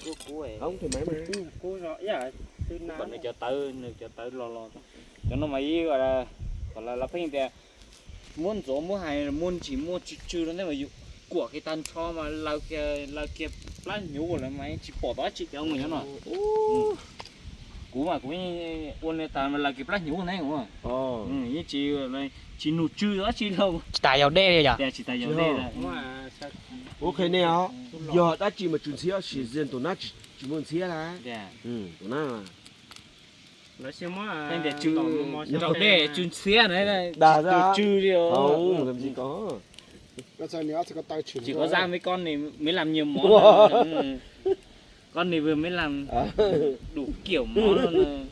Nws cov tawv, nws cov tawv los los, cov no mas ib, kom lawv pheej tias muab ntxuav muab hais muab ntsis muab tsw tsw rau ntej mas yus kuam kiag tag nrho mas laws kiag plab hnyuv lawm mas tsis pom tau dab tsi cov nyob no. Kuv mas kuv ua li tas mas laws kiag plab hnyuv ne. Yeej tsis, tsis nug tsw dab tsi lauj. Tsis tas yog dej li yog? Tias tsis tas yog dej. Kuv qhia nej os, yog dab tsi mas tsw ntxhiab, sim zis tus nab tsis muaj ntxhiab na. Tus nab Nrau dej tsw ntxhiab na, dag tsw tsw li. Tsis có da mấy con này mới làm nhiều món. Con này vừa mới làm đủ kiểu món luôn.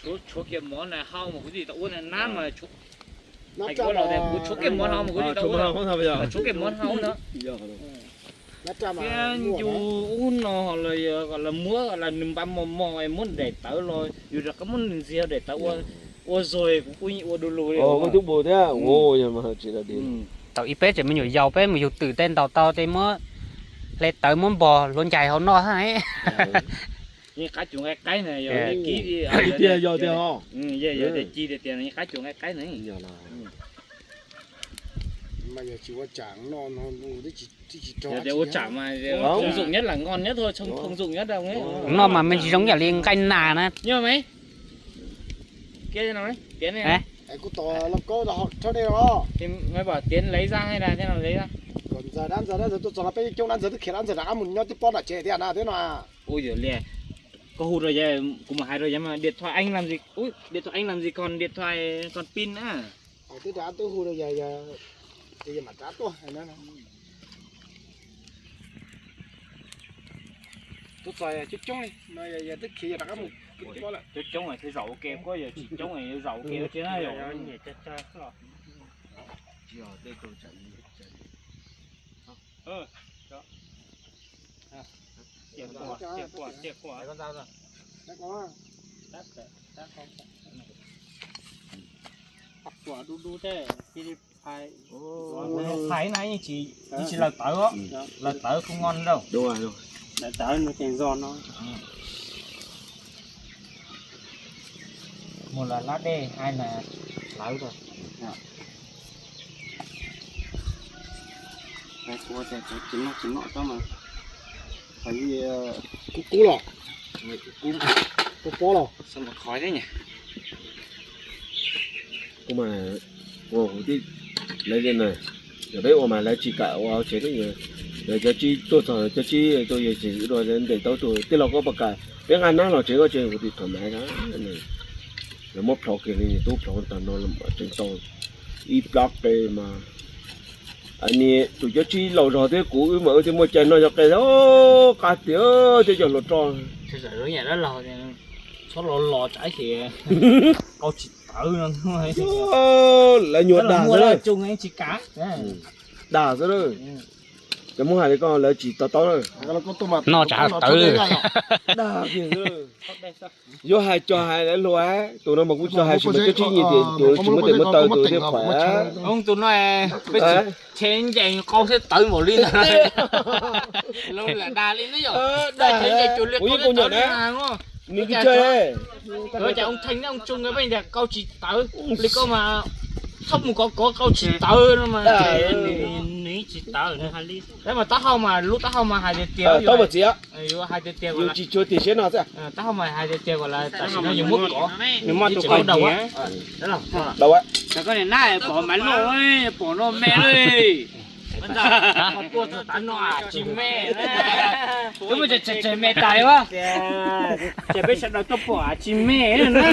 Tshuav kiag mov na hau mas kuv twb tau ua na nab mas, hais kuv los tias kuv tshuav kiag mov hau mas kuv twb tau ua, tshuav kiag mov hau na. Thiab ncu ub no los yog kom lawv muab los nws npaj mos mos muab daim tawv los yus rov qab muab nws ntxias daim tawv ua, ua zog kuv kuj yeej ua du lug li. Koj tub bus thiab, tau ib peb tseem me nyuam yaus peb mus yug twm tej ntaus tau tej muab hle tawv muab npog hluav ncaig hauv noj thiab. Yeej qab cuv nqaij qaib na, yog kib tiag, yog tiag, yog tiag ci tiag tias yeej qab cuv nqaij qaib na. Yog tias ua tsam mas thông dụng nhất là ngon nhất thôi, thông thông dụng nhất đâu. Noj mas me ntsis zoo yam li nqaij nas na. Nyob me, kiag no, kiag ne. Kuv tos lauj kaub rau nej os. Maiv pom Tiến lấy ra hay là thế nào lấy ra? Kom ntxawg dab ntxawg dab ntxawg tuaj txog no peb coob dab ntxawg twb khiav dab ntxawg rov qab mus nyob tib pob nram tsev thiab na thiab no. Ui yog li, koj hu rau yawg, kuv mam hais rau yawg mas điện thoại anh làm gì, ui, điện thoại anh làm gì còn điện thoại còn pin á. Twb rov qab twb hu rau yawg, yawg mam rov qab tuaj. Tuaj txog coob coob li no, yawg twb khiav yawg rov qab mus. Coob coob thiaj zaum ua ke, kuv yawg tsis coob yawg zaum ua ke thiab na yog. Phais na yeej tsis laws tawv, laws tawv kuj ngon rau. Laws tawv nws tseem zoo no. Mus los lab dej hai na, lawv rau. Kuv tias kuv tsis noj tsis noj tsob mas, kub kub los, kub pob los. Kuv mas, ua kuv tib, lawv, yog peb ua mas lawv tsis kam ua hauv tsev thiab. Lawv cov tsib tuaj txog cov tsib tuaj yog tseem dua ntes tau tus tij laug koj puas kam peb nqa nab los tsev koj tsev kuv tis thoom mas. Lawv muab plhov kiag li tub plhov tag no tseem tau ib plab qe mas. Niam tus cov tsib laus zog thiab kuv wb mas wb thiaj muaj cai noj cov qe qab tiag thiab cov hluas roj. Txhob los los tsam ces qau tsis tawv no. Lawv nyuam dag xwb, tsis kav, dag xwb. Cov Hmoob hais li koj lawv tsis to taub na. Noj tsam tawv. Dag kiag xwb. Yuav hais cov hais lawv hluas, tus no mas kuv cov hais tsis mas cov tsib nyiam tias tus tsis muaj tes muaj taw tus thiaj khuam. Tus no peb tsis chev nce qau thiab tawv npaum li ntawd. Dag li na yom. Dag chev nce cuag li qau thiab tawv na. Nws kuj tsawg. Cas oo theej nyob oo tsuj nkaus peb tias qau tsis tawv li koj mas, txhob mus kov kov qau tsis tawv no mas. Nws tsis tawv, nws hais li. Mas taub hau mas lub taub hau mas hais tiag tias, hais tiag tias yus tsis tshua tiag siab no xwb. Taub hau mas hais tiag tias kom lawv tam sim no yus muab kov, nws muaj tus qau daus. Koj niam nab pom mas loj, pom no me li. Tuaj txog tav no tsis me. Twb muaj tseg tseg me tas li. Ces peb sawv daws tuaj pom tsis me na.